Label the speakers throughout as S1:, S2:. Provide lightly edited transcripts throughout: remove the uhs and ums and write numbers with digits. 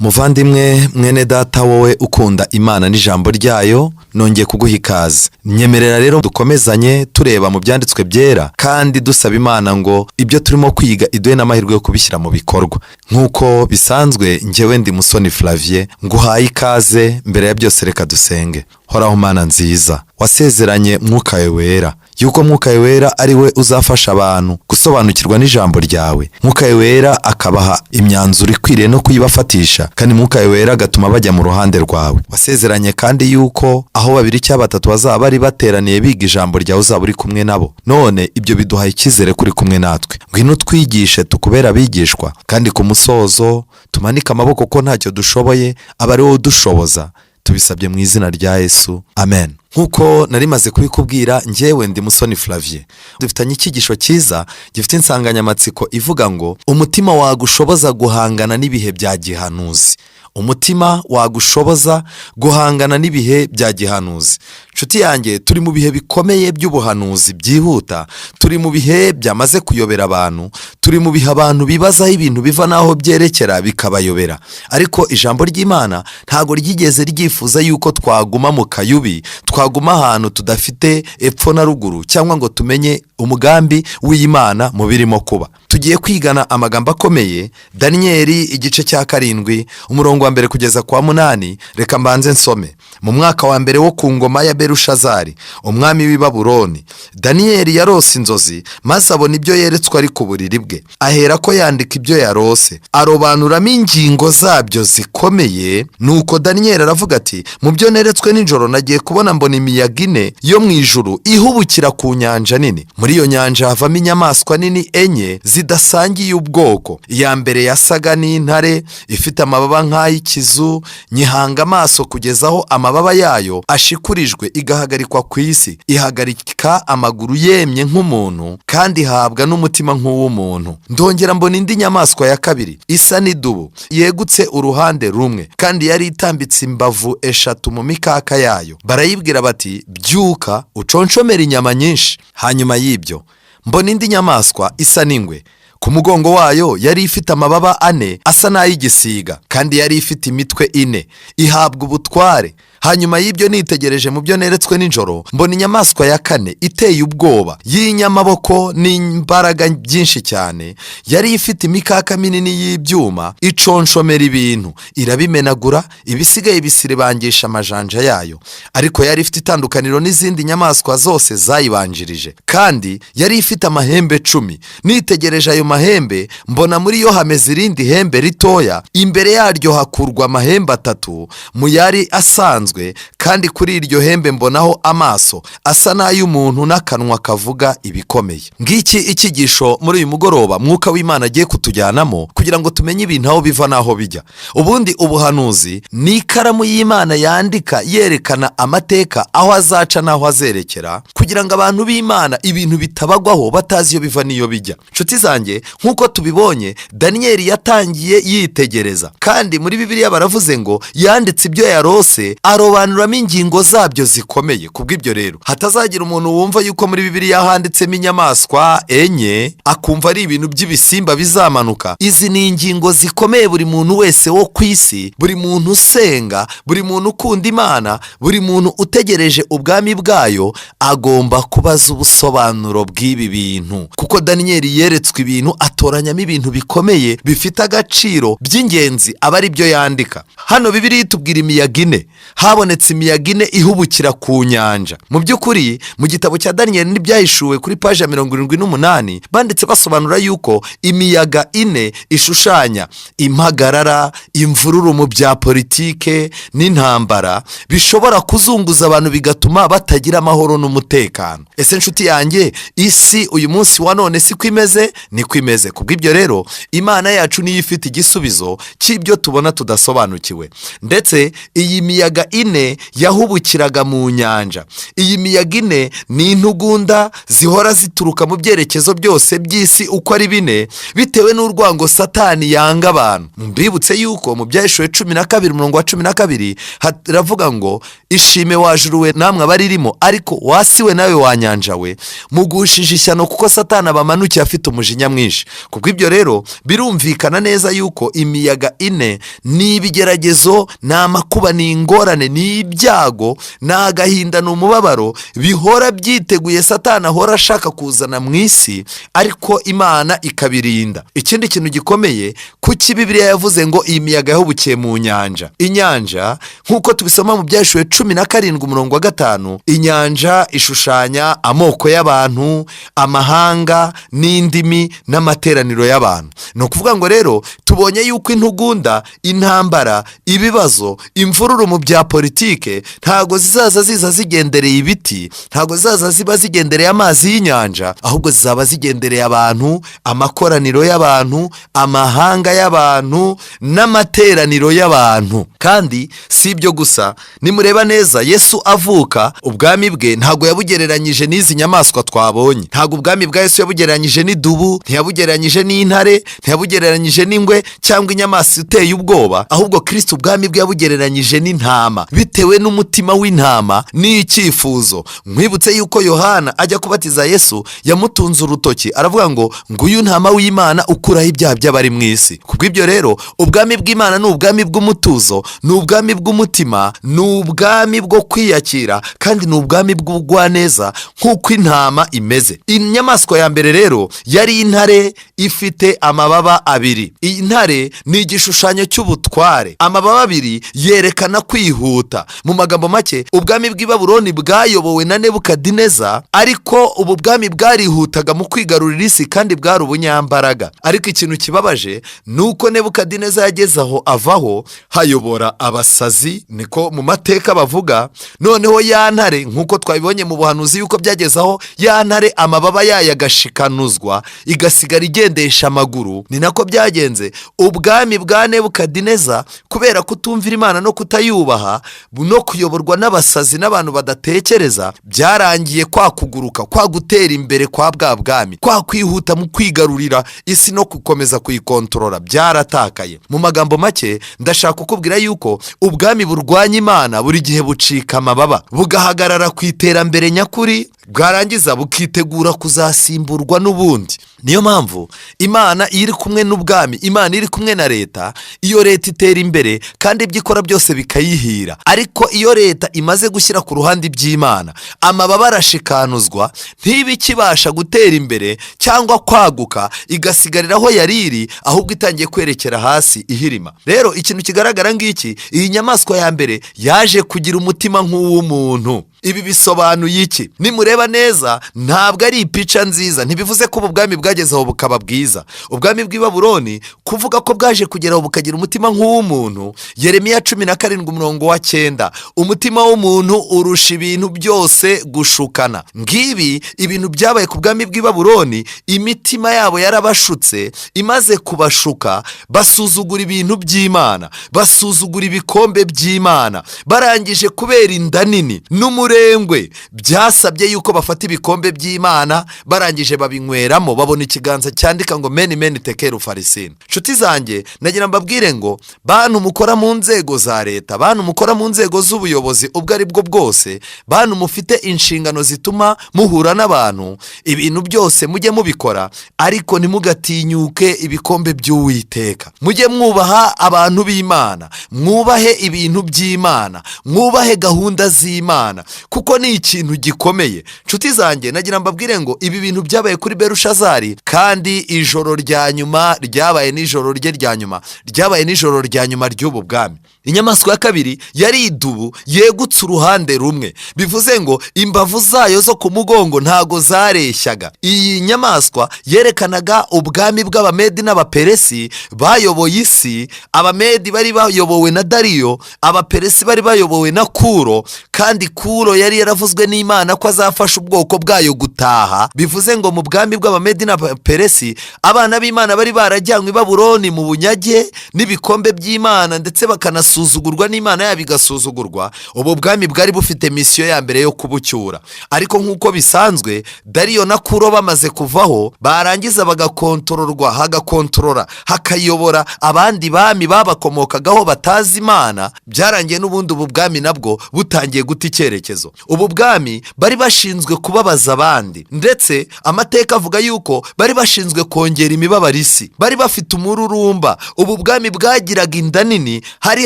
S1: Muvandimwe, mwene data, wowe ukunda Imana n'ijambo ryayo, nongeye kuguha ikaze. Nyemerera rero dukomezanye tureba mu byanditswe byera, kandi dusaba Imana ngo ibyo turimo kwiga iduhe n'amahirwe yo kubishyira mu bikorwa. Nk'uko bisanzwe, njyewe ndi Musoni Flavie, nguhaye ikaze. Mbere ya byose, reka dusenge. Horaho Mana nziza, wasezeranye Mwuka wawe Wera yuko Mwuka Wera ari we uzafasha abantu gusobanukirwa n'ijambo ryawe, Mwuka Wera akabaha imyanzuro ikwiriye no kuyibafatisha, kandi Mwuka Wera agatuma bajya mu ruhande rwawe. Wasezeranye kandi yuko aho babiri cyangwa batatu bazaba bari bateraniye biga ijambo ryawe, uzaba uri kumwe nabo. None ibyo biduhaye icyizere kuri kumwe natwe. Ngwino utwigishe, tukubere abigishwa, kandi ku musozo tumanike amaboko ko ntacyo dushoboye, aba ari wowe udushoboza. Tubisabye mu izina rya Yesu, amen. Nk'uko nari maze kubikubwira, njyewe ndi Musoni Flavie. Dufitanye icyigisho cyiza gifite insanganyamatsiko ivuga ngo "Umutima wagushoboza guhangana n'ibihe bya gihanuzi". Umutima wagushoboza guhangana n'ibihe bya gihanuzi. Nshuti yanjye, turi mu bihe bikomeye by'ubuhanuzi byihuta, turi mu bihe byamaze kuyobera abantu, turi mu bihe abantu bibazaho ibintu biva n'aho byerekera bikabayobera. Ariko ijambo ry'Imana ntabwo ryigeze ryifuza yuko twaguma mu kayubi, twaguma ahantu tudafite epfo na ruguru, cyangwa ngo tumenye umugambi w'Imana mu birimo kuba. Tugiye kwigana amagambo akomeye, Daniyeli igice cya 7, umurongo wa 1 kugeza ku wa 8. Reka mbanze nsome. Mu mwaka wa mbere wo ku ngoma ya Berushazari, umwami w'i Babuloni, Daniyeli yarose inzozi, maze abona ibyo yeretswe ari ku buriri bwe. Ahera ko yandika ibyo yarose, arobanuramo ingingo zabyo zikomeye. Nuko Daniyeli aravuga ati: "Mu byo neretswe nijoro, nagiye kubona mbona imiyaga ine yo mu ijuru ihubukira ku nyanja nini. Muri iyo nyanja havamo inyamaswa nini enye zidasangiye ubwoko. Iya mbere yasaga n'intare, ifite amababa nk'ay'ikizu. Nyihanga amaso kugeza aho amababa yayo ashikurijwe, igahagarikwa ku isi, ihagarika amaguru yemye nk'umuntu, kandi ihabwa n'umutima nk'uw'umuntu. Ndongera mbona indi nyamaswa ya kabiri isa n'idubu, yegutse uruhande rumwe, kandi yari itambitse imbavu eshatu mu mikaka yayo. Barayibwira bati: 'Byuka uconshomere inyama nyinshi.' Hanyuma y'ibyo mbona indi nyamaswa isa n'ingwe. Ku mugongo wayo yari ifite amababa ane asa n'ay'igisiga, kandi yari ifite imitwe ine, ihabwa ubutware. Hanyuma y'ibyo, nitegereje mu byo neretswe nijoro, mbona inyamaswa ya kane iteye ubwoba, y'inyamaboko n'imbaraga byinshi cyane. Yari ifite imikaka minini y'ibyuma, iconshomera ibintu, irabimenagura, ibisigaye bisiribangisha amajanja yayo. Ariko yari ifite itandukaniro n'izindi nyamaswa zose zayibanjirije, kandi yari ifite amahembe 10. Nitegereje ayo mahembe, mbona muri yo hameze irindi hembe ritoya, imbere yaryo hakurwa amahembe atatu mu yari asanzwe, kandi kuri iryo hembe mbonaho amaso asa n'ay'umuntu n'akanwa kavuga ibikomeye." Ngiki icyigisho muri uyu mugoroba Mwuka w'Imana agiye kutujyanamo kugira ngo tumenye ibintu aho biva n'aho bijya. Ubundi ubuhanuzi ni ikaramu y'Imana yandika, yerekana amateka aho azaca n'aho azerekera, kugira ngo abantu b'Imana ibintu bitabagwaho batazi iyo biva n'iyo bijya. Nshuti zanjye, nk'uko tubibonye, Daniyeli yatangiye yitegereza, kandi muri Bibiliya baravuze ngo yanditse ibyo yarose, arobanuramo ingingo zabyo zikomeye. Kubw'ibyo rero, hatazagira umuntu wumva yuko muri Bibiliya handitsemo inyamaswa enye akumva ari ibintu by'ibisimba bizamanuka. Izi ni ingingo zikomeye buri muntu wese wo ku isi, buri muntu usenga, buri muntu ukunda Imana, buri muntu utegereje ubwami bwayo agomba kubaza ubusobanuro bw'ibi bintu, kuko Daniyeli yeretswe ibintu, atoranyamo ibintu bikomeye bifite agaciro by'ingenzi, aba ari byo yandika. Hano Bibiliya itubwira imiyaga ine. Habonetse imiyaga ine ihubukira ku nyanja. Mu by'ukuri, mu gitabo cya Daniyeli n'Ibyahishuwe, kuri paji ya 78, banditse basobanura yuko imiyaga ine ishushanya impagarara, imvururu mu bya politike n'intambara bishobora kuzunguza abantu, bigatuma batagira amahoro n'umutekano. Ese nshuti yanjye, isi uyu munsi wa none siko imeze? Niko imeze. Kubw'ibyo rero, Imana yacu niyo ifite igisubizo cy'ibyo tubona tudasobanukiwe. Ndetse iyi miyaga ine yahubukiraga mu nyanja. Iyi miyaga ine ni intugunda zihora zituruka mu byerekezo byose by'isi uko ari bine, bitewe n'urwango Satani yanga abantu. Mbibutse yuko mu Byahishuwe 12 umurongo wa 12 haravuga ngo: "Ishime wa juru we namwe abaririmo, ariko wa si we nawe wa nyanja we, mugushije ishyano, kuko Satani abamanukiye afite umujinya mwinshi." Kubw'ibyo rero birumvikana neza yuko imiyaga ine ni ibigeragezo, ni amakuba, ni ingorane, ni ibyago, ni agahinda, ni umubabaro bihora byiteguye, Satani ahora ashaka kuzana mu isi, ariko Imana ikabirinda. Ikindi kintu gikomeye, kuki Bibiliya yavuze ngo iyi miyaga yahubukiye mu nyanja? Inyanja, nk'uko tubisoma mu Byahishuwe 17 umurongo wa 5, inyanja ishushanya amoko y'abantu, amahanga n'indimi n'amateraniro y'abantu. Ni ukuvuga ngo rero tubonye yuko intugunda, intambara, ibibazo, imvururu mu bya politike ntago zizaza ziza zigendereye ibiti, ntago zizaza ziba zigendereye amazi y'inyanja, ahubwo zizaba zigendereye abantu, amakoraniro y'abantu, amahanga y'abantu n'amateraniro y'abantu. Kandi si ibyo gusa, nimureba neza, Yesu avuka, ubwami bwe ntabwo yabugereranyije n'izi nyamaswa twabonye. Ntabwo ubwami bwa Yesu yabugereranyije n'idubu, ntiyabugereranyije n'intare, ntiyabugereranyije n'ingwe cyangwa inyamaswa iteye ubwoba, ahubwo Kirisito ubwami bwe yabugereranyije n'intama, bitewe n'umutima w'intama n'icyifuzo. Nkwibutse yuko Yohana ajya kubatiza Yesu yamutunze urutoki aravuga ngo: "Nguyu ntama w'Imana ukuraho ibyaha by'abari mu isi." Kubw'ibyo rero ubwami bw'Imana ni ubwami bw'umutuzo, ni ubwami bw'umutima, ni ubwami bwo kwiyakira, kandi ni ubwami bw'ubugwaneza nk'uko intama imeze. Inyamaswa ya mbere rero yari intare ifite amababa abiri. Iyi ntare ni igishushanyo cy'ubutware. Amababa abiri yerekana kwihuta. Mu magambo make, ubwami bw'i Babuloni bwayobowe na Nebukadineza, ariko ubu bwami bwarihutaga mu kwigarurira isi kandi bwari ubunyambaraga. Ariko ikintu kibabaje ni uko Nebukadineza yageze aho avaho, hayobora abasazi, niko mu mateka bavuga. Noneho ya ntare, nk'uko twabibonye mu buhanuzi yuko byageze aho ya ntare amababa yayo agashikanuzwa, igasigara igendesha amaguru, ni nako byagenze. Ubwami bwa Nebukadineza, kubera kutumvira Imana no kutayubaha no kuyoborwa n'abasazi n'abantu badatekereza, byarangiye kwa kuguruka, kwa gutera imbere kwa bwa bwami, kwa kwihuta mu kwigarurira isi no gukomeza kuyikontorora, byaratakaye. Mu magambo make, ndashaka kukubwira yuko ubwami burwanya Imana buri gihe bucika amababa, bugahagarara ku iterambere nyakuri, bwarangiza bukitegura kuzasimburwa n'ubundi. Niyo mpamvu Imana iyo iri kumwe n'ubwami, Imana iri kumwe na leta, iyo leta itera imbere kandi ibyo ikora byose bikayihira. Ariko iyo leta imaze gushyira ku ruhande iby'Imana, amababa arashikanuzwa, ntibe ikibasha gutera imbere cyangwa kwaguka, igasigarira aho yari iri, ahubwo itangiye kwerekera hasi ihirima. Rero ikintu kigaragara ngiki: iyi nyamaswa ya mbere yaje kugira umutima nk'uw'umuntu. Ibi bisobanuye iki? Nimureba neza, ntabwo ari ipica nziza. Ntibivuze ko ubu bwami bwageze aho bukaba bwiza. Ubwami bw'i Babuloni, kuvuga ko bwaje kugera aho bukagira umutima nk'uw'umuntu, Yeremiya 17 umurongo wa 9: "Umutima w'umuntu urusha ibintu byose gushukana." Ngibi ibintu byabaye ku bwami bw'i Babuloni. Imitima yabo yarabashutse, imaze kubashuka basuzugura ibintu by'Imana, basuzugura ibikombe by'Imana. Barangije, kubera inda nini n'umurengwe, byasabye yuko bafata ibikombe by'Imana, barangije babinyweramo, babona ikiganza cyandika ngo mene mene tekeli ufarisini. Nshuti zanjye, nagira mbabwire ngo bantu mukora mu nzego za leta, bantu mukora mu nzego z'ubuyobozi ubwo ari bwo bwose, bantu mufite inshingano zituma muhura n'abantu, ibintu byose mujye mubikora, ariko ntimugatinyuke ibikombe by'Uwiteka. Mujye mwubaha abantu b'Imana, mwubahe ibintu by'Imana, mwubahe gahunda z'Imana, kuko ni ikintu gikomeye. Nshuti zanjye, nagira mbabwire ngo ibi bintu byabaye kuri Berushazari, kandi ijoro rya nyuma ryabaye n'ijoro rye rya nyuma, ryabaye n'ijoro rya nyuma ry'ubu bwami. Inyamaswa ya kabiri yari idubu yegutse uruhande rumwe, bivuze ngo imbavu zayo zo ku mugongo ntago zareshyaga. Iyi nyamaswa yerekanaga ubwami bw'Abamedi n'Abaperesi bayoboye isi. Abamedi bari bayobowe na Dariyo, Abaperesi bari bayobowe na Kuro, kandi Kuro Kuro yari yaravuzwe n'Imana ko azafasha ubwoko bwayo gutaha. Bivuze ngo mu bwami bw'Abamedi n'Abaperesi, abana b'Imana bari barajyanywe i Babuloni mu bunyage n'ibikombe by'Imana, ndetse bakanasuzugurwa n'Imana yabo igasuzugurwa. Ubu bwami bwari bufite misiyo ya mbere yo kubucyura. Ariko nk'uko bisanzwe, Dariyo na Kuro bamaze kuvaho, barangiza bagakontororwa, hagakontorora, hakayobora abandi bami babakomokagaho batazi Imana. Byarangiye n'ubundi ubu bwami nabwo butangiye guta icyerekezo. Ubu bwami bari bashinzwe kubabaza abandi, ndetse amateka avuga yuko bari bashinzwe kongera imibabaro isi. Bari bafite umururumba. Ubu bwami bwagiraga inda nini, hari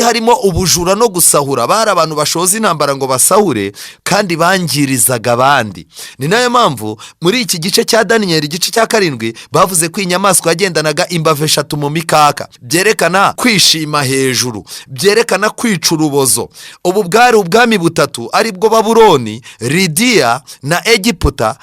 S1: harimo ubujura no gusahura. Bari abantu bashoza intambara ngo basahure, kandi bangirizaga abandi. Ni nayo mpamvu muri iki gice cya Daniyeli, igice cya 7, bavuze ko inyamaswa yagendanaga imbavu 3 mu mikaka, byerekana kwishima hejuru, byerekana kwica urubozo. Ubu bwari ubwami butatu, aribwo Babuloni, Lidiya na Egiputa.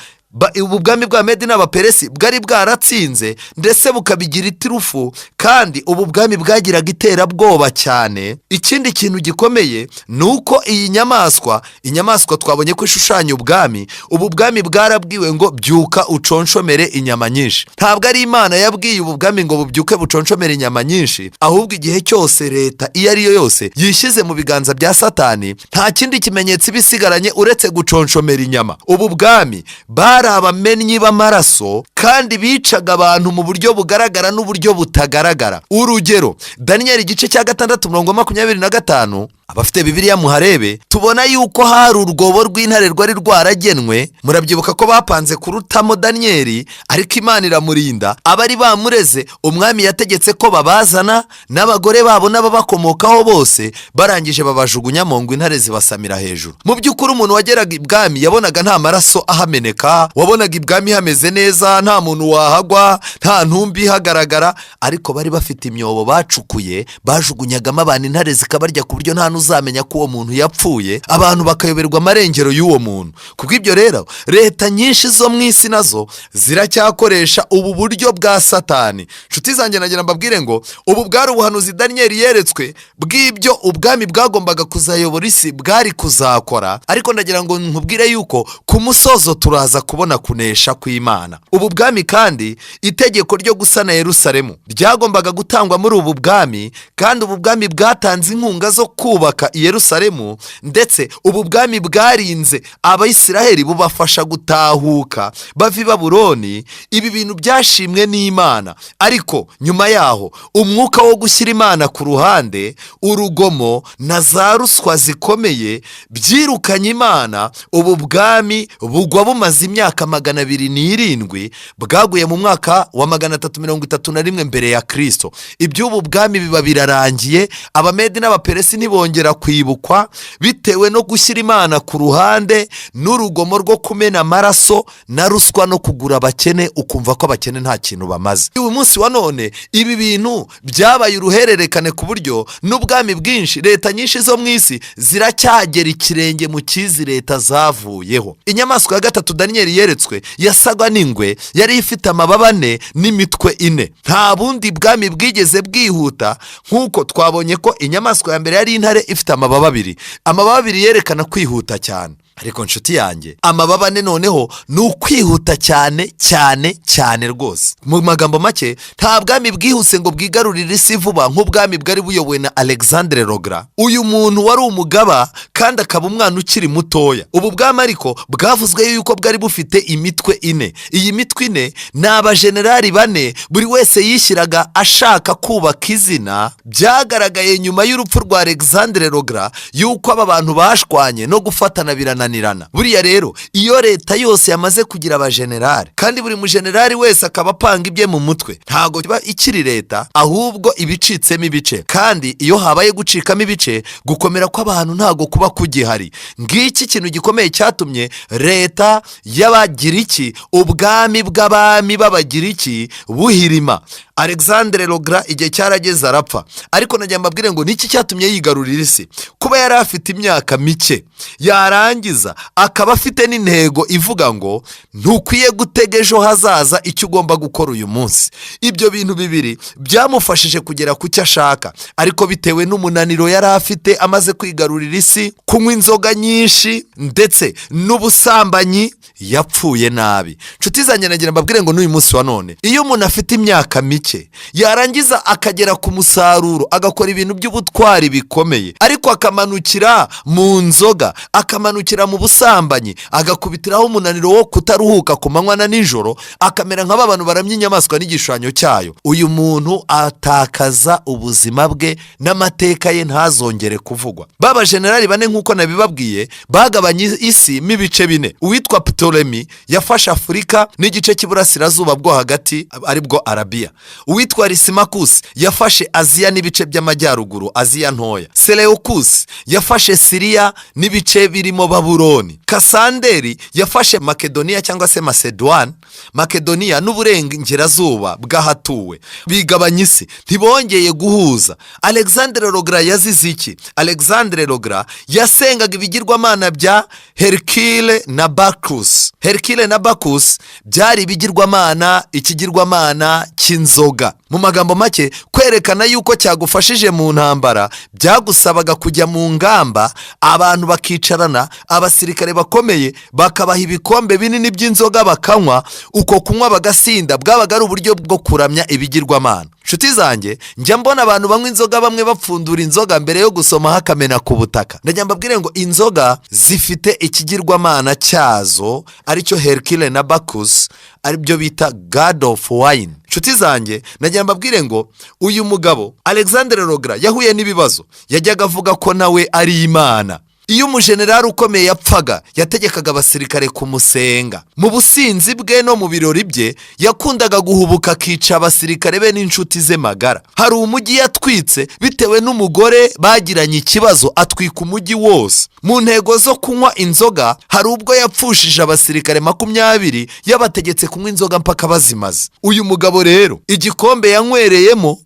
S1: Ubu bwami bwa Medi n'Abaperesi bwari bwaratsinze, ndetse bukabigira iturufu, kandi ubu bwami bwagiraga iterabwoba cyane. Ikindi kintu gikomeye ni uko iyi nyamaswa, inyamaswa twabonye ko ishushanya ubwami, ubu bwami bwarabwiwe ngo byuka uconshomere inyama nyinshi. Ntabwo ari Imana yabwiye ubu bwami ngo bubyuke buconshomere inyama nyinshi, ahubwo igihe cyose leta iyo ari yo yose yishyize mu biganza bya Satani, nta kindi kimenyetso iba isigaranye uretse guconshomera inyama. Ubu bwami bari abamennyi b'amaraso, kandi bicaga abantu mu buryo bugaragara n'uburyo butagaragara. Urugero, Daniyeli igice cya 6, umurongo 25, abafite Bibiliya muharebe, tubona yuko hari urwobo rw'intare rwari rwaragenwe. Murabyibuka ko bapanze kurutamo Daniyeli, ariko Imana iramurinda. Abari bamureze, umwami yategetse ko babazana n'abagore babo n'ababakomokaho bose, barangije babajugunyamo ngo intare zibasamira hejuru. Mu by'ukuri, umuntu wageraga ibwami yabonaga nta maraso ahameneka, wabonaga ibwami hameze neza, nta muntu wahagwa, nta ntumbi ihagaragara. Ariko bari bafite imyobo bacukuye, bajugunyagamo abantu, intare zikabarya, ku buryo nta n'uzamenya ko uwo muntu yapfuye, abantu bakayoberwa amarengero y'uwo muntu. Kubw'ibyo rero, leta nyinshi zo mu isi nazo ziracyakoresha ubu buryo bwa Satani. Nshuti zanjye, nagira mbabwire ngo ubu bwari ubuhanuzi Daniyeli yeretswe bw'ibyo ubwami bwagombaga kuzayobora isi bwari kuzakora. Ariko ndagira ngo nkubwire yuko ku musozo turaza kubona kunesha kw'Imana. Ubu bwami kandi, itegeko ryo gusana Yerusalemu ryagombaga gutangwa muri ubu bwami, kandi ubu bwami bwatanze inkunga zo kubaka i Yerusalemu, ndetse ubu bwami bwarinze Abayisiraheli, bubafasha gutahuka bava i Babuloni. Ibi bintu byashimwe n'Imana. Ariko nyuma yaho, umwuka wo gushyira Imana ku ruhande, urugomo na za ruswa zikomeye byirukanye Imana. Ubu bwami bugwa bumaze imyaka 207, bwaguye mu mwaka wa 331 mbere ya Kirisito. Iby'ubu bwami biba birarangiye, Abamedi n'Abaperesi ntibongera kwibukwa, bitewe no gushyira Imana ku ruhande n'urugomo rwo kumena amaraso na ruswa no kugura abakene, ukumva ko abakene nta kintu bamaze. Uyu munsi wa none ibi bintu byabaye uruhererekane, ku buryo n'ubwami bwinshi, leta nyinshi zo mu isi ziracyagera ikirenge mu cy'izi leta zavuyeho. Inyamaswa ya gatatu Daniyeli yeretswe yasaga n'ingwe, yari ifite amababa 4 n'imitwe 4. Nta bundi bwami bwigeze bwihuta nk'uko twabonye ko inyamaswa ya mbere yari intare ifite amababa 2. Amababa 2 yerekana kwihuta cyane, ariko nshuti yanjye, amababa 4 noneho ni ukwihuta cyane cyane cyane rwose. Mu magambo make, nta bwami bwihuse ngo bwigarurire isi vuba nk'ubwami bwari buyobowe na Alexandre le Grand. Uyu muntu wari umugaba kandi akaba umwana ukiri mutoya. Ubu bwami ariko bwavuzwe yuko bwari bufite imitwe 4. Iyi mitwe 4 ni abajenerali 4, buri wese yishyiraga ashaka kubaka izina. Byagaragaye nyuma y'urupfu rwa Alexandre le Grand yuko aba bantu bashwanye, no gufatana birananirana. Buriya rero, iyo leta yose yamaze kugira abajenerali, kandi buri mujenerali wese akaba apanga ibye mu mutwe, ntabwo iba ikiri leta, ahubwo iba icitsemo ibice. Kandi iyo habaye gucikamo ibice, gukomera kw'abantu ntabwo kuba kugihari. Ngiki ikintu gikomeye cyatumye leta y'Abagiriki, ubwami bw'abami b'Abagiriki, buhirima. Alexandre le Grand igihe cyarageze arapfa. Ariko nagira mbabwire ngo niki cyatumye yigarurira isi? Kuba yari afite imyaka mike, yarangiza mwiza, akaba afite n'intego ivuga ngo ntukwiye gutega ejo hazaza icyo ugomba gukora uyu munsi. Ibyo bintu bibiri byamufashije kugera ku cyo ashaka, ariko bitewe n'umunaniro yari afite amaze kwigarurira isi, kunywa inzoga nyinshi ndetse n'ubusambanyi, yapfuye nabi. Nshuti zanjye, nagira mbabwire ngo n'uyu munsi wa none, iyo umuntu afite imyaka mike yarangiza akagera ku musaruro, agakora ibintu by'ubutwari bikomeye, ariko akamanukira mu nzoga, akamanukira mu busambanyi, agakubitiraho umunaniro wo kutaruhuka ku manywa na nijoro, akamera nka ba bantu baramya inyamaswa n'igishushanyo cyayo, uyu muntu atakaza ubuzima bwe n'amateka ye ntazongere kuvugwa. Ba bajenerali bane, nk'uko nabibabwiye, bagabanye isi mo ibice bine. Uwitwa Ptolemy yafashe Afurika n'igice cy'iburasirazuba bwo hagati, aribwo Arabiya. Uwitwa Lysimachus yafashe Aziya n'ibice by'amajyaruguru, Aziya Ntoya. Seleucus yafashe Siriya n'ibice birimo Babuloni. Kasanderi yafashe Makedoniya cyangwa se Macédoine, Makedoniya n'uburengerazuba bw'ahatuwe. Bigabanya isi, ntibongeye guhuza. Alexandre le Grand yazize iki? Alexandre le Grand yasengaga ibigirwamana bya Hercule na Bacchus. Hercule na Bacchus byari ibigirwamana, ikigirwamana cy'inzoga. Mu magambo make, kwerekana yuko cyagufashije mu ntambara byagusabaga kujya mu ngamba, abantu bakicarana, abasirikare bakomeye bakabaha ibikombe binini by'inzoga bakanywa. Uko kunywa bagasinda bwabaga ari uburyo bwo kuramya ibigirwamana. Nshuti zanjye, njya mbona abantu banywa inzoga, bamwe bapfundura inzoga mbere yo gusomaho akamena ku butaka. Ndajya mbabwire ngo inzoga zifite ikigirwamana cyazo, aricyo Hercule na Bacchus, aribyo bita god of wine. Nshuti zanjye, nagira mbabwire ngo uyu mugabo Alexandre le Grand yahuye n'ibibazo. Yajyaga avuga ko nawe ari imana. Iyo umujenerali ukomeye yapfaga, yategekaga abasirikare kumusenga. Mu businzi bwe no mu birori bye, yakundaga guhubuka akica abasirikare be n'inshuti ze magara. Hari umujyi yatwitse bitewe n'umugore bagiranye ikibazo, atwika umujyi wose. Mu ntego zo kunywa inzoga, hari ubwo yapfushije abasirikare 20, yabategetse kunywa inzoga mpaka bazimaze. Uyu mugabo rero, igikombe yanywereyemo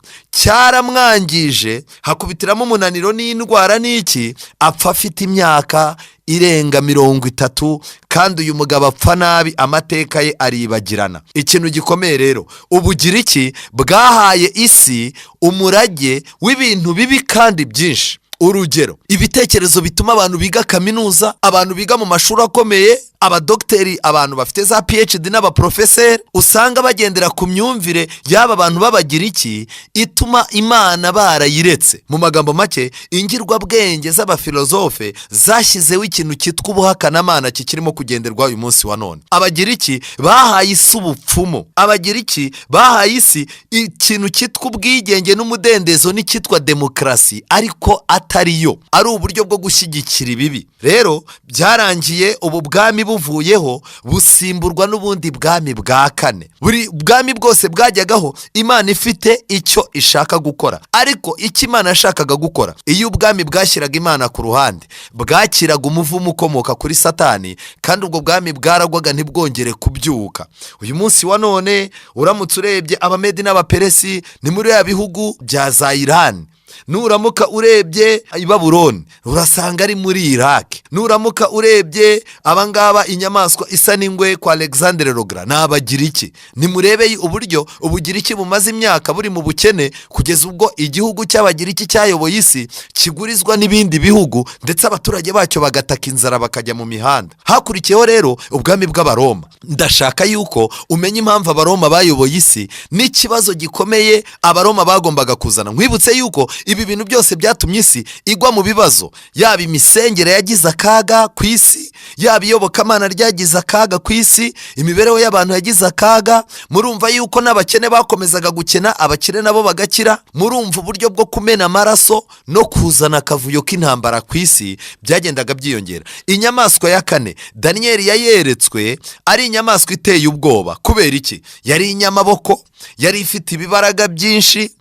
S1: cyaramwangije, hakubitiramo umunaniro n'indwara n'iki, apfa afite imyaka irenga 30. Kandi uyu mugabo apfa nabi, amateka ye aribagirana. Ikintu gikomeye rero, Ubugiriki bwahaye isi umurage w'ibintu bibi kandi byinshi. Urugero, ibitekerezo bituma abantu biga kaminuza, abantu biga mu mashuri akomeye, abadogiteri, abantu bafite za PhD n'abaporofeseri, usanga bagendera ku myumvire y'aba bantu b'Abagiriki ituma Imana barayiretse. Mu magambo make, ingirwabwenge z'abafilozofe zashyizeho ikintu cyitwa ubuhakanamana kikirimo kugenderwa uyu munsi wa none. Abagiriki bahaye isi ubupfumu. Abagiriki bahaye isi ikintu cyitwa ubwigenge n'umudendezo n'icyitwa demokarasi, ariko atari yo, ari uburyo bwo gushyigikira ibibi. Rero byarangiye ubu bwami buvuyeho, busimburwa n'ubundi bwami bwa kane. Buri bwami bwose bwajyagaho Imana ifite icyo ishaka gukora, ariko icyo Imana yashakaga gukora, iyo ubwami bwashyiraga Imana ku ruhande, bwakiraga umuvumo ukomoka kuri Satani, kandi ubwo bwami bwaragwaga ntibwongere kubyuka. Uyu munsi wa none, uramutse urebye Abamedi n'Abaperesi, ni muri ya bihugu bya za Irani. Nuramuka urebye i Babuloni, urasanga ari muri Iraki. Nuramuka urebye abangaba, inyamaswa isa n'ingwe kwa Alexandre le Grand, ni Abagiriki. Nimurebe uburyo Ubugiriki bumaze imyaka buri mu bukene, kugeza ubwo igihugu cy'Abagiriki cyayoboye isi kigurizwa n'ibindi bihugu, ndetse abaturage bacyo bagataka inzara, bakajya mu mihanda. Hakurikiyeho rero ubwami bw'Abaroma. Ndashaka yuko umenya impamvu Abaroma bayoboye isi n'ikibazo gikomeye Abaroma bagombaga kuzana. Nkwibutse yuko ibi bintu byose byatumye isi igwa mu bibazo, yaba imisengere yagize akaga ku isi, yaba iyobokamana ryagize akaga ku isi, imibereho y'abantu yagize akaga. Murumva yuko n'abakene bakomezaga gukena, abakire nabo bagakira. Murumva uburyo bwo kumena amaraso no kuzana akavuyo k'intambara ku isi byagendaga byiyongera. Inyamaswa ya kane Daniyeli yayeretswe ari inyamaswa iteye ubwoba. Kubera iki? Yari inyamaboko, yari ifite ibibaraga byinshi,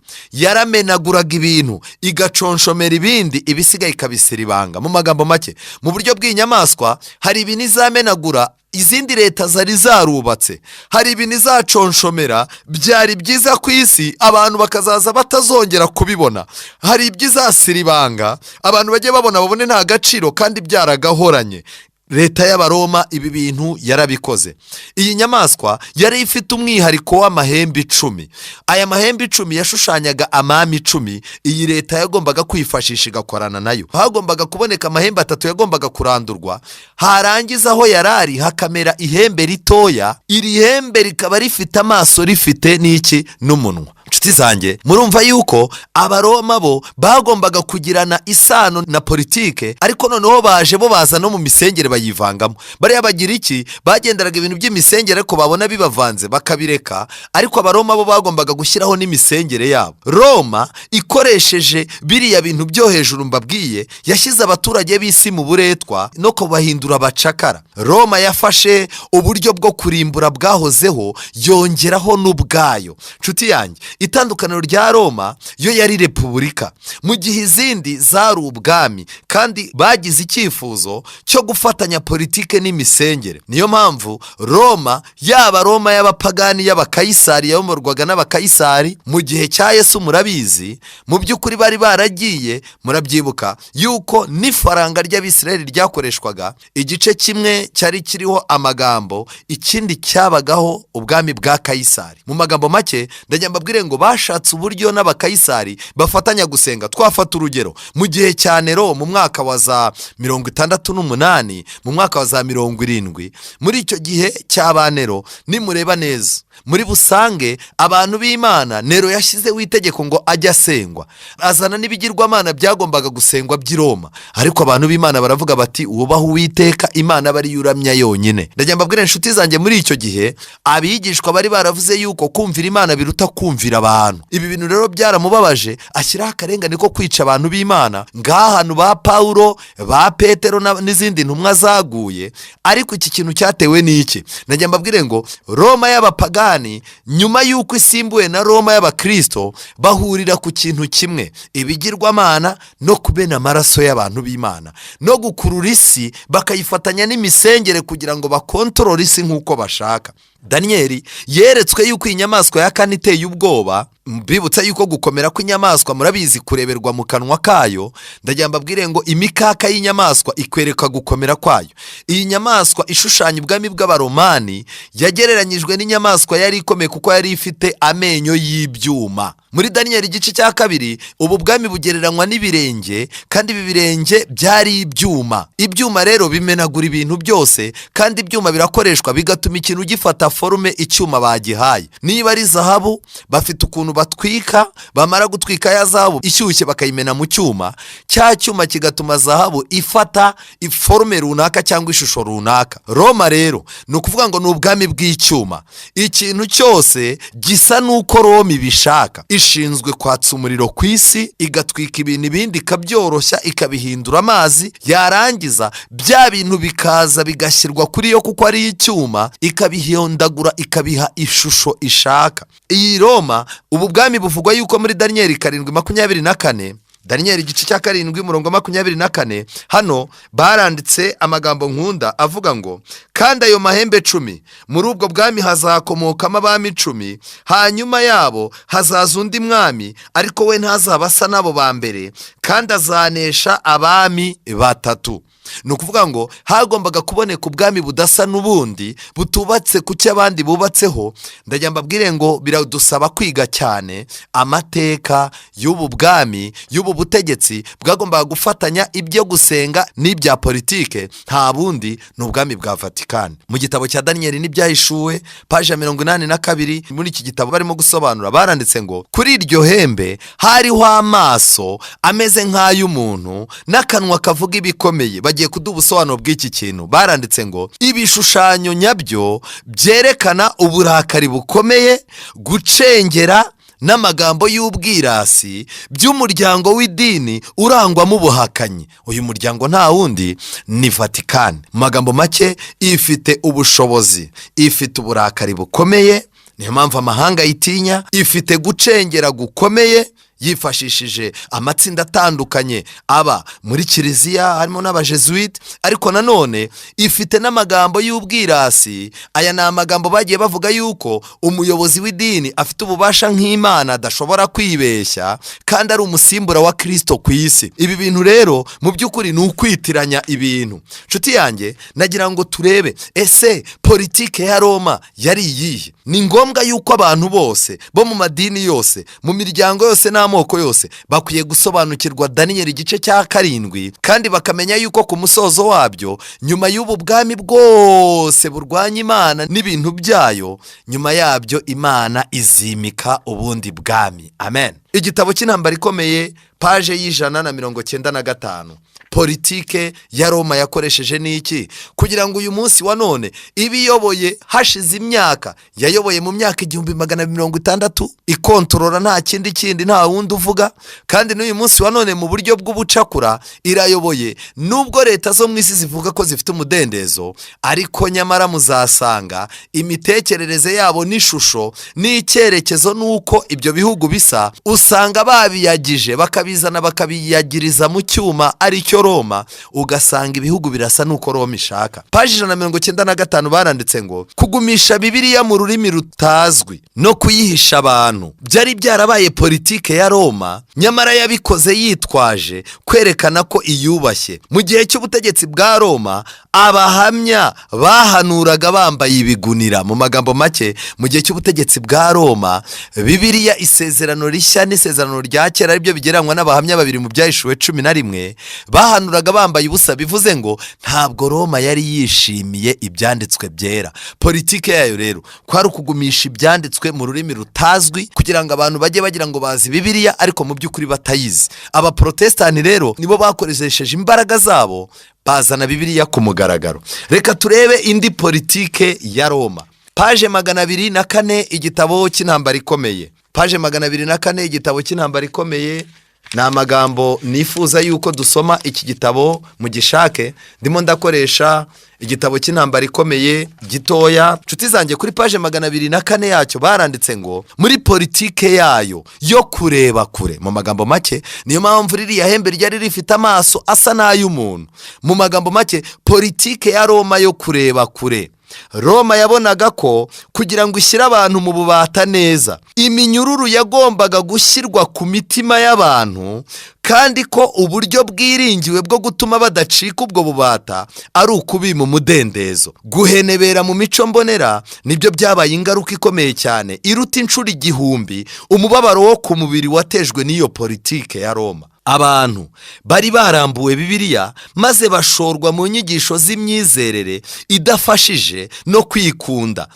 S1: yaramenaguraga ibintu, igaconshomera ibindi, ibisigaye ikabisira ibanga. Mu magambo make, mu buryo bw'inyamaswa, hari ibintu izamenagura izindi leta zari zarubatse, hari ibintu izaconshomera byari byiza ku isi, abantu bakazaza batazongera kubibona, hari ibyo izasira ibanga, abantu bajye babona babone nta gaciro kandi byaragahoranye. Leta y'Abaroma ibi bintu yarabikoze. Iyi nyamaswa yari ifite umwihariko w'amahembe 10. Aya mahembe 10 yashushanyaga amami 10 iyi leta yagombaga kwifashisha igakorana nayo. Hagombaga kuboneka amahembe 3 yagombaga kurandurwa, harangiza aho yarari hakamera ihembe ritoya. Iri hembe rikaba rifite amaso, rifite n'iki? N'umunwa. Inshuti zanjye, murumva yuko Abaroma bo bagombaga kugirana isano na politike, ariko noneho baje bo baza no mu misengere bayivangamo. Bariya bagira iki? Bagenderaga ibintu by'imisengere, ariko babona bibavanze bakabireka. Ariko Abaroma bo bagombaga gushyiraho n'imisengere yabo. Roma ikoresheje biriya bintu byo hejuru mbabwiye, yashyize abaturage b'isi mu buretwa no kubahindura abacakara. Roma yafashe uburyo bwo kurimbura bwahozeho, yongeraho n'ubwayo. Nshuti yanjye, itandukaniro rya Roma, yo yari repubulika mu gihe izindi zari ubwami, kandi bagize icyifuzo cyo gufatanya politike n'imisengere. Niyo mpamvu Roma, yaba Roma y'abapagani y'Abakayisari, yayoborwaga n'Abakayisari mu gihe cya Yesu, murabizi, mu by'ukuri bari baragiye. Murabyibuka yuko n'ifaranga ry'Abisirayeli ryakoreshwaga, igice kimwe cyari kiriho amagambo, ikindi cyabagaho ubwami bwa Kayisari. Mu magambo make, ndajya mbabwire ngo bashatse uburyo n'Abakayisari bafatanya gusenga. Twafata urugero mu gihe cya Nero, mu mwaka wa za 68, mu mwaka wa za 70, muri icyo gihe cya ba Nero. Nimureba neza muri busange abantu b'Imana, Nero yashyizeho itegeko ngo ajye asengwa, azana n'ibigirwamana byagombaga gusengwa by'i Roma. Ariko abantu b'Imana baravuga bati: "Wubahe Uwiteka Imana, aba ariyo uramya yonyine." Ndajya mbabwira, inshuti zanjye, muri icyo gihe abigishwa bari baravuze yuko kumvira Imana biruta kumvira abantu. Ibi bintu rero byaramubabaje, ashyiraho akarengane ko kwica abantu b'Imana. Ngaha hantu ba Pawulo, ba Petero n'izindi ntumwa zaguye. Ariko iki kintu cyatewe n'iki? Najya mbabwire ngo Roma y'abapagani, nyuma y'uko isimbuwe na Roma y'Abakristo, bahurira ku kintu kimwe: ibigirwamana no kumena amaraso y'abantu b'Imana no gukurura isi bakayifatanya n'imisengere kugira ngo bakontorore isi nk'uko bashaka. Daniyeli yeretswe yuko iyi nyamaswa ya kane iteye ubwoba. Mbibutsa yuko gukomera kw'inyamaswa, murabizi, kureberwa mu kanwa kayo. Ndagira mbabwire ngo imikaka y'inyamaswa ikwereka gukomera kwayo. Iyi nyamaswa ishushanya ubwami bw'Abaromani yagereranyijwe n'inyamaswa yari ikomeye kuko yari ifite amenyo y'ibyuma. Muri Daniyeli igice cya 2, ubu bwami bugereranywa n'ibirenge, kandi ibi birenge byari ibyuma. Ibyuma rero bimenagura ibintu byose, kandi ibyuma birakoreshwa bigatuma ikintu gifata forme icyuma bagihaye. Niba ari zahabu, bafite ukuntu batwika, bamara gutwika ya zahabu ishyushye bakayimena mu cyuma, cya cyuma kigatuma zahabu ifata iforme runaka cyangwa ishusho runaka. Roma rero ni ukuvuga ngo ni ubwami bw'icyuma. Ikintu cyose gisa n'uko Roma ibishaka. Ishinzwe kwatsa umuriro ku isi, igatwika ibintu, ibindi ikabyoroshya, ikabihindura amazi, yarangiza bya bintu bikaza bigashyirwa kuri yo kuko ari icyuma, ikabihondagura, ikabiha ishusho ishaka. Iyi Roma, ubu bwami buvugwa yuko muri Daniyeli 7:24, Daniyeli igice cya 7 umurongo 24, hano baranditse amagambo nkunda avuga ngo: "Kandi ayo mahembe 10, muri ubwo bwami hazakomokamo abami 10. Hanyuma yabo hazaza undi mwami, ariko we ntazaba asa n'abo ba mbere, kandi azanesha abami batatu." Ni ukuvuga ngo hagombaga kuboneka ubwami budasa n'ubundi, butubatse ku cyo abandi bubatseho. Ndagira mbabwire ngo biradusaba kwiga cyane amateka y'ubu bwami, y'ubu butegetsi bwagombaga gufatanya ibyo gusenga n'ibya politike. Nta bundi, ni ubwami bwa Vatikani. Mu gitabo cya Daniyeli n'Ibyahishuwe, paji ya 82, muri iki gitabo barimo gusobanura, baranditse ngo kuri iryo hembe hariho amaso ameze nk'ay'umuntu n'akanwa kavuga ibikomeye. Bagiye kuduha ubusobanuro bw'iki kintu. Baranditse ngo ibishushanyo nyabyo byerekana uburakari bukomeye, gucengera n'amagambo y'ubwirasi by'umuryango w'idini urangwamo ubuhakanyi. Uyu muryango nta wundi, ni Vatikani. Mu magambo make, ifite ubushobozi, ifite uburakari bukomeye, niyo mpamvu amahanga ayitinya. Ifite gucengera gukomeye. Yifashishije amatsinda atandukanye aba muri kiliziya, harimo n'abajesuite, ariko nanone ifite n'amagambo y'ubwirasi. Aya ni amagambo bagiye bavuga yuko umuyobozi w'idini afite ububasha nk'Imana, adashobora kwibeshya, kandi ari umusimbura wa Kirisito ku isi. Ibi bintu rero mu by'ukuri ni ukwitiranya ibintu. Nshuti yanjye, nagira ngo turebe: ese politike ya Roma yari iyihe? Ni ngombwa yuko abantu bose bo mu madini yose, mu miryango yose n'amoko yose bakwiye gusobanukirwa Daniyeli igice cya 7, kandi bakamenya yuko ku musozo wabyo, nyuma y'ubu bwami bwose burwanya Imana n'ibintu byayo, nyuma yabyo Imana izimika ubundi bwami. Amen. Igitabo cy'Intambara Ikomeye, page y'195. Politike ya Roma yakoresheje ni iki kugira ngo uyu munsi wa none ibe iyoboye? Hashize imyaka, yayoboye mu myaka 1260, ikontorora, nta kindi kindi, nta wundi uvuga. Kandi n'uyu munsi wa none mu buryo bw'ubucakura irayoboye. Nubwo leta zo mu isi zivuga ko zifite umudendezo, ariko nyamara muzasanga imitekerereze yabo n'ishusho n'icyerekezo n'uko ibyo bihugu bisa, usanga babiyagije, bakabizana, bakabiyagiriza mu cyuma aricyo Roma, ugasanga ibihugu birasa n'uko Roma ishaka. Paji 195 baranditse ngo kugumisha Bibiliya mu rurimi rutazwi no kuyihisha abantu byari byarabaye politike ya Roma. Nyamara yabikoze yitwaje kwerekana ko iyubashye. Mu gihe cy'ubutegetsi bwa Roma, abahamya bahanuraga bambaye ibigunira. Mu magambo make, mu gihe cy'ubutegetsi bwa Roma, Bibiliya, Isezerano Rishya n'Isezerano rya Kera, aribyo bigereranywa n'abahamya babiri mu Byahishuwe 11, bahanuraga bambaye ubusa. Bivuze ngo ntabwo Roma yari yishimiye ibyanditswe byera. Politike yayo rero kwari ukugumisha ibyanditswe mu rurimi rutazwi, kugira ngo abantu bajye bagira ngo bazi Bibiliya, ariko mu by'ukuri batayizi. Abaporotesitanti rero nibo bakoresheje imbaraga zabo bazana Bibiliya ku mugaragaro. Reka turebe indi politike ya Roma, page 204, Igitabo cy'Intambara Ikomeye. Page 204, Igitabo cy'Intambara Ikomeye. Ni amagambo nifuza yuko dusoma. Iki gitabo mugishake, ndimo ndakoresha Igitabo cy'Intambara Ikomeye gitoya. Nshuti zanjye, kuri page 204 yacyo baranditse ngo muri politike yayo yo kureba kure, mu magambo make, niyo mpamvu ririya hembe ryari rifite amaso asa n'ay'umuntu. Mu magambo make, politike ya Roma yo kureba kure: Roma yabonaga ko kugira ngo ishyire abantu mu bubata neza, iminyururu yagombaga gushyirwa ku mitima y'abantu, kandi ko uburyo bwiringiwe bwo gutuma badacika ubwo bubata ari ukubima umudendezo. Guhenebera mu mico mbonera nibyo byabaye ingaruka ikomeye cyane iruta inshuro 1000 umubabaro wo ku mubiri watejwe n'iyo politike ya Roma. Abantu bari barambuwe Bibiliya, maze bashorwa mu nyigisho z'imyizerere idafashije no kwikunda.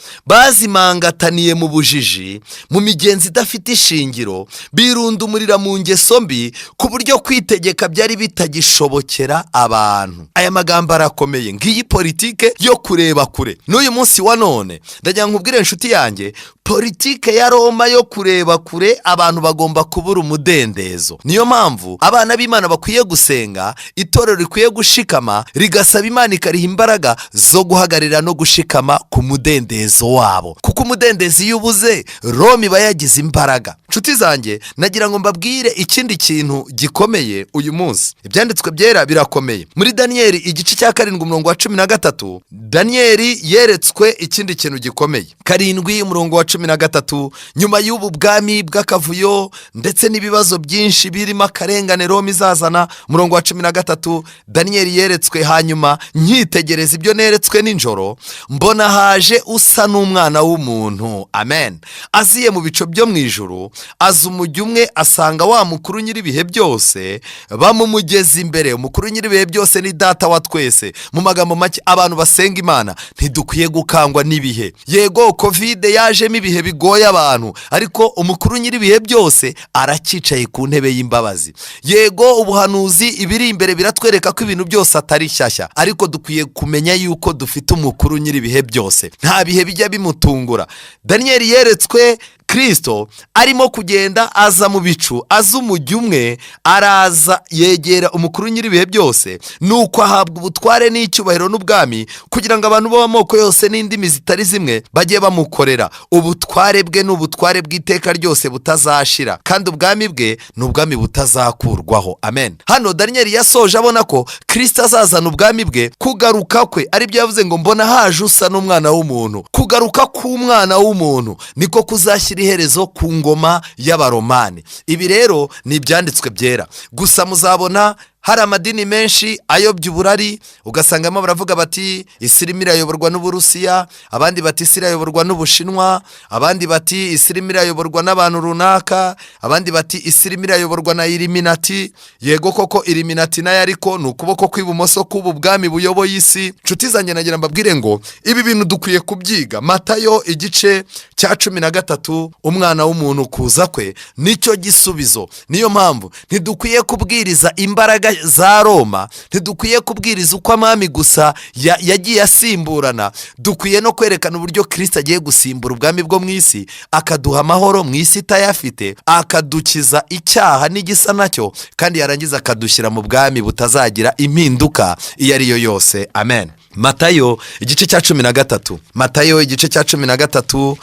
S1: Bazimangataniye mu bujiji, mu migenzo idafite ishingiro, birundumurira mu ngeso mbi, ku buryo kwitegeka byari bitagishobokera abantu. Aya magambo arakomeye. Ngiyi politike yo kureba kure. N'uyu munsi wa none ndagira ngo nkubwire, inshuti yanjye, politike ya Roma yo kureba kure, abantu bagomba kubura umudendezo. Niyo mpamvu abana b'Imana bakwiye gusenga, itorero rikwiye gushikama rigasaba Imana ikariha imbaraga zo guhagararira no gushikama ku mudendezo wabo, kuko umudendezo iyo ubuze, Roma iba yagize imbaraga. Nshuti zanjye, nagira ngo mbabwire ikindi kintu gikomeye uyu munsi. Ibyanditswe byera birakomeye. Muri Daniyeli igice cya 7, umurongo wa 13, Daniyeli yeretswe ikindi kintu gikomeye. 7, umurongo wa 13: nyuma y'ubu bwami bw'akavuyo ndetse n'ibibazo byinshi birimo akarengane Roma izazana, umurongo wa 13, Daniyeli yeretswe: "Hanyuma nkitegereza ibyo neretswe nijoro, mbona haje usa n'umwana w'umuntu." Amen. "Aziye mu bicu byo mu ijuru, aza umujyo umwe, asanga wa Mukuru nyir'ibihe byose, bamumugeza imbere." Umukuru nyir'ibihe byose ni Data wa twese. Mu magambo make, abantu basenga Imana ntidukwiye gukangwa n'ibihe. Yego, COVID yajemo ibihe bigoye abantu, ariko Umukuru nyir'ibihe byose aracyicaye ku ntebe y'imbabazi. Yego, ubuhanuzi, ibiri imbere biratwereka ko ibintu byose atari shyashya, ariko dukwiye kumenya yuko dufite Umukuru nyir'ibihe byose, nta bihe bijya bimutungura. Daniyeli yeretswe Kirisito arimo kugenda aza mu bicu, aza umujyi umwe, araza yegera umukuru nyir'ibihe byose, nuko ahabwa ubutware n'icyubahiro n'ubwami, kugira ngo abantu b'amoko yose n'indimi zitari zimwe bajye bamukorera. Ubutware bwe ni ubutware bw'iteka ryose butazashira, kandi ubwami bwe ni ubwami butazakurwaho. Amen. Hano Daniyeli yasoje abona ko Kirisito azazana ubwami bwe, kugaruka kwe aribyo yavuze ngo mbona haje usa n'umwana w'umuntu. Kugaruka k'umwana w'umuntu niko kuzashyira iherezo ku ngoma y'Abaromani. Ibi rero ni ibyanditswe byera. Gusa muzabona hari amadini menshi ayobya uburari, ugasangamo baravuga bati isi irimo irayoborwa n'Uburusiya, abandi bati isi irayoborwa n'Ubushinwa, abandi bati isi irimo irayoborwa n'abantu runaka, abandi bati isi irimo irayoborwa na Illuminati. Yego koko Illuminati nayo, ariko ni ukuboko kw'ibumoso k'ubu bwami buyoboye isi. Nshuti zanjye, nagira mbabwire ngo ibi bintu dukwiye kubyiga. Matayo igice cya 13, umwana w'umuntu kuza kwe nicyo gisubizo. Niyo mpamvu ntidukwiye kubwiriza imbaraga za Roma, ntidukwiye kubwiriza uko amami gusa yagiye asimburana. Dukwiye no kwerekana uburyo Kirisito agiye gusimbura ubwami bwo mu isi, akaduha amahoro mu isi itayafite, akadukiza icyaha n'igisa nacyo, kandi yarangiza akadushyira mu bwami butazagira impinduka iyo ari yo yose. Amen. Matayo igice cya 13, Matayo igice cya 13,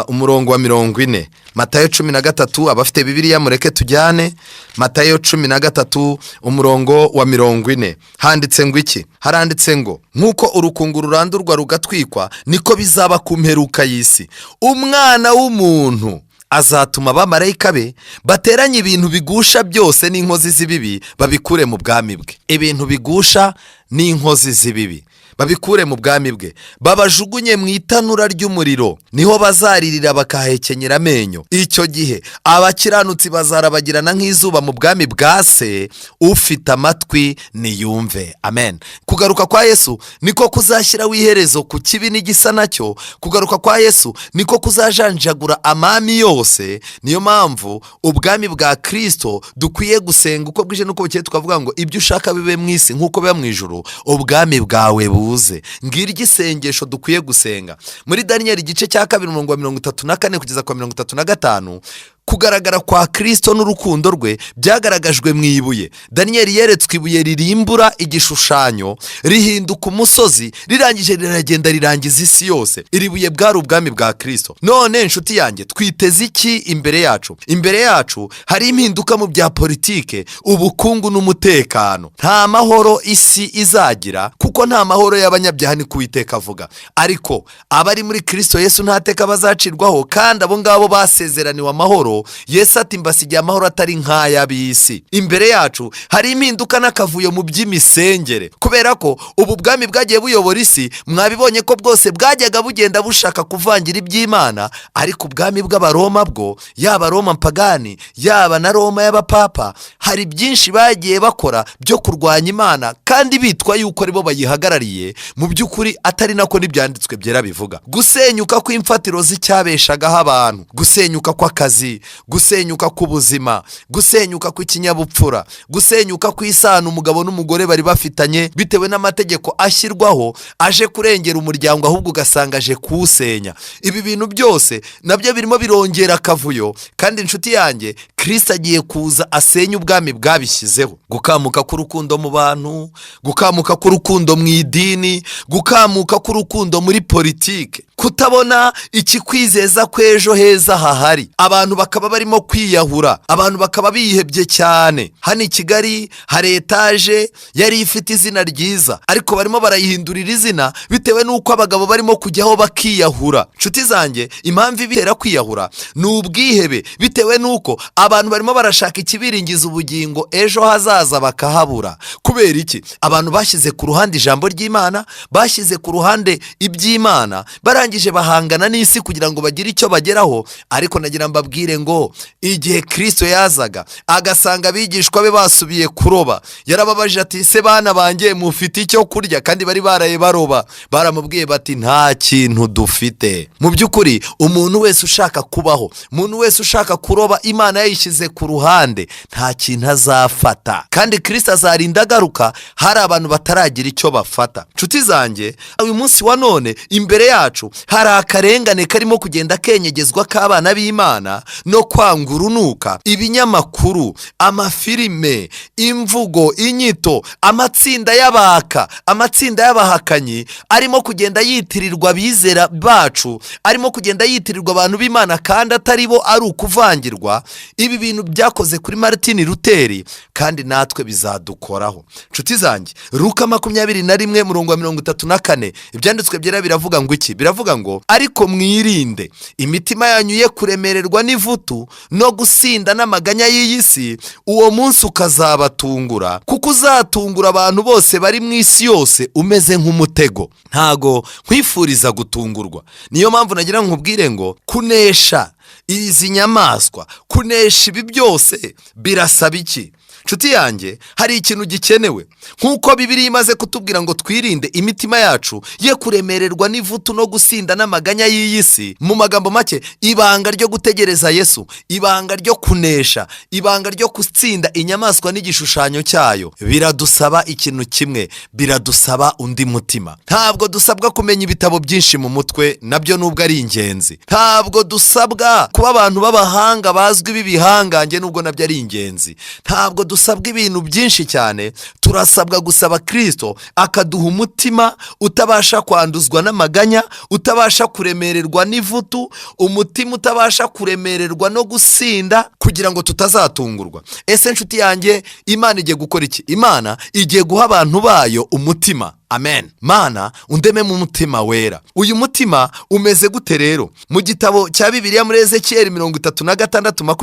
S1: umurongo wa 40. Matayo 13, abafite Bibiliya mureke tujyane. Matayo 13, umurongo wa 40, handitse ngo iki? Haranditse ngo nk'uko urukungu rurandurwa rugatwikwa, niko bizaba ku mperuka y'isi. Umwana w'umuntu azatuma abamarayika be bateranye ibintu bigusha byose n'inkozi z'ibibi, babikure mu bwami bwe. Ibintu bigusha n'inkozi z'ibibi babikure mu bwami bwe, babajugunye mu itanura ry'umuriro, niho bazaririra bakahekenyera amenyo. Icyo gihe abakiranutsi bazarabagirana nk'izuba mu bwami bwa Se. Ufite amatwi niyumve. Amen. Kugaruka kwa Yesu niko kuzashyiraho iherezo ku kibi n'igisa nacyo. Kugaruka kwa Yesu niko kuzajanjagura amami yose. Niyo mpamvu ubwami bwa Kirisito dukwiye gusenga uko bwije n'uko bukeye, tukavuga ngo ibyo ushaka bibe mu isi nk'uko biba mu ijuru, ubwami bwawe buze. Ngiryo isengesho dukwiye gusenga. Muri Daniyeli igice cya 2, umurongo wa 34 kugeza ku wa 35, kugaragara kwa Kirisito n'urukundo rwe byagaragajwe mu ibuye. Daniyeli yeretswe ibuye ririmbura igishushanyo, rihinduka umusozi, rirangije riragenda rirangiza isi yose. Iri buye bwari ubwami bwa Kirisito. None inshuti yanjye, twiteze iki imbere yacu? Imbere yacu hari impinduka mu bya politike, ubukungu n'umutekano. Nta mahoro isi izagira, kuko nta mahoro y'abanyabyaha, ni Uwiteka avuga. Ariko abari muri Kirisito Yesu nta teka bazacirwaho, kandi abo ngabo basezeraniwe amahoro. Yesu ati mbasigiye amahoro atari nk'ay'ab'isi. Imbere yacu hari impinduka n'akavuyo mu by'imisengere, kubera ko ubu bwami bwagiye buyobora isi, mwabibonye ko bwose bwajyaga bugenda bushaka kuvangira iby'Imana. Ariko ubwami bw'Abaroma bwo, yaba Roma mpagani, yaba na Roma y'abapapa, hari byinshi bagiye bakora byo kurwanya Imana, kandi bitwa yuko aribo bayihagarariye, mu by'ukuri atari nako n'ibyanditswe byera bivuga. Gusenyuka kw'imfatiro z'icyabeshagaho abantu, gusenyuka kw'akazi, gusenyuka k'ubuzima, gusenyuka kw'ikinyabupfura, gusenyuka kw'isano umugabo n'umugore bari bafitanye, bitewe n'amategeko ashyirwaho aje kurengera umuryango, ahubwo ugasanga aje kuwusenya. Ibi bintu byose nabyo birimo birongera akavuyo. Kandi inshuti yanjye, Kirisito agiye kuza asenye ubwami bwabishyizeho. Gukamuka k'urukundo mu bantu, gukamuka k'urukundo mu idini, gukamuka k'urukundo muri politike, kutabona ikikwizeza ko ejo heza hahari, abantu bakaba barimo kwiyahura, abantu bakaba bihebye cyane. Hano i Kigali hari etaje yari ifite izina ryiza, ariko barimo barayihindurira izina bitewe n'uko abagabo barimo kujyaho bakiyahura. Inshuti zanjye, impamvu ibitera kwiyahura ni ubwihebe, bitewe n'uko abantu barimo barashaka ikibiringiza ubugingo ejo hazaza bakahabura. Kubera iki? Abantu bashyize ku ruhande ijambo ry'Imana, bashyize ku ruhande iby'Imana, barangije bahangana n'isi kugira ngo bagire icyo bageraho. Ariko nagira mbabwire ngo igihe Kirisito yazaga agasanga abigishwa be basubiye kuroba, yarababajije ati se bana banjye, mufite icyo kurya? Kandi bari baraye baroba. Baramubwiye bati nta kintu dufite. Mu by'ukuri, umuntu wese ushaka kubaho, umuntu wese ushaka kuroba Imana yayishyize ku ruhande, nta kintu azafata. Kandi Kirisito azarinda agaruka hari abantu bataragira icyo bafata. Nshuti zanjye, uyu munsi wa none imbere yacu Hari akarengane karimo kugenda kenyegezwa k'abana b'Imana no kwanga urunuka. Ibinyamakuru, amafilime, imvugo, inyito, amatsinda y'abaka, amatsinda y'abahakanyi arimo kugenda yitirirwa abizera bacu, arimo kugenda yitirirwa abantu b'Imana kandi atari bo, ari ukuvangirwa. Ibi bintu byakoze kuri Martin Luther kandi natwe bizadukoraho, nshuti zanjye. Luka 21 murongo wa 34, Ibyanditswe Byera biravuga ngo iki? Biravuga ngo: "Ariko mwirinde, imitima yanyu ye kuremererwa n'ivutu no gusinda n'amaganya y'iyi si, uwo munsi ukazabatungura, kuko uzatungura abantu bose bari mu isi yose umeze nk'umutego." Ntago nkwifuriza gutungurwa. Niyo mpamvu nagira ngo nkubwire ngo kunesha izi nyamaswa, kunesha ibi byose birasaba iki? Nshuti yanjye, hari ikintu gikenewe. Nk'uko Bibiliya imaze kutubwira ngo twirinde, imitima yacu ye kuremererwa n'ivutu no gusinda n'amaganya y'iyi si. Mu magambo make, ibanga ryo gutegereza Yesu, ibanga ryo kunesha, ibanga ryo gutsinda inyamaswa n'igishushanyo cyayo, biradusaba ikintu kimwe: biradusaba undi mutima. Ntabwo dusabwa kumenya ibitabo byinshi mu mutwe, nabyo nubwo ari ingenzi. Ntabwo dusabwa kuba abantu b'abahanga bazwi b'ibihangange, nubwo nabyo ari ingenzi. Ntabwo dusabwa ibintu byinshi cyane. Turasabwa gusaba Kirisito akaduha umutima utabasha kwanduzwa n'amaganya, utabasha kuremererwa n'ivutu, umutima utabasha kuremererwa no gusinda, kugira ngo tutazatungurwa. Ese nshuti yanjye, Imana igiye gukora iki? Imana igiye guha abantu bayo umutima. Amen. Mana, undeme mu mutima wera. Uyu mutima umeze gute rero? Mu gitabo cya Bibiliya, muri Ezekiyeli